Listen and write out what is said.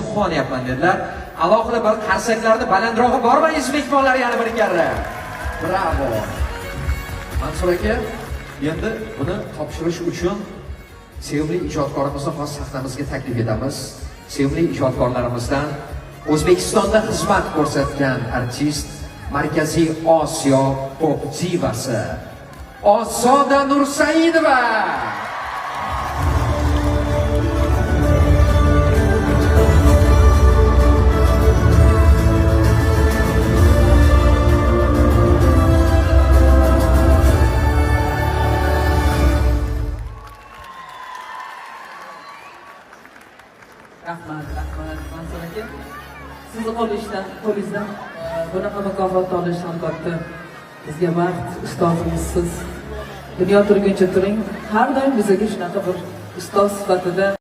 Quvonyapman dedilar. Alohida bir qarsaklarni balandrog'i bormi, aziz mehmonlar, yana bir karra. Bravo. Mansur aka, endi buni topshirish uchun sevimli ijodkorimizni hozir sahnamizga taklif etamiz. Sevimli ijodkorlarimizdan O'zbekistonda xizmat ko'rsatgan artist, Markaziy Osiyo pop divasi Ozoda Nursaidova. Rahmat, rahmat, Mansur aka. Sizni qo'lingizdan bunaqa mukofotni olish albatta bizga baxt, ustozimizsiz. Dunyo turguncha turing. Har doim bizga shunaqa bir ustoz sifatida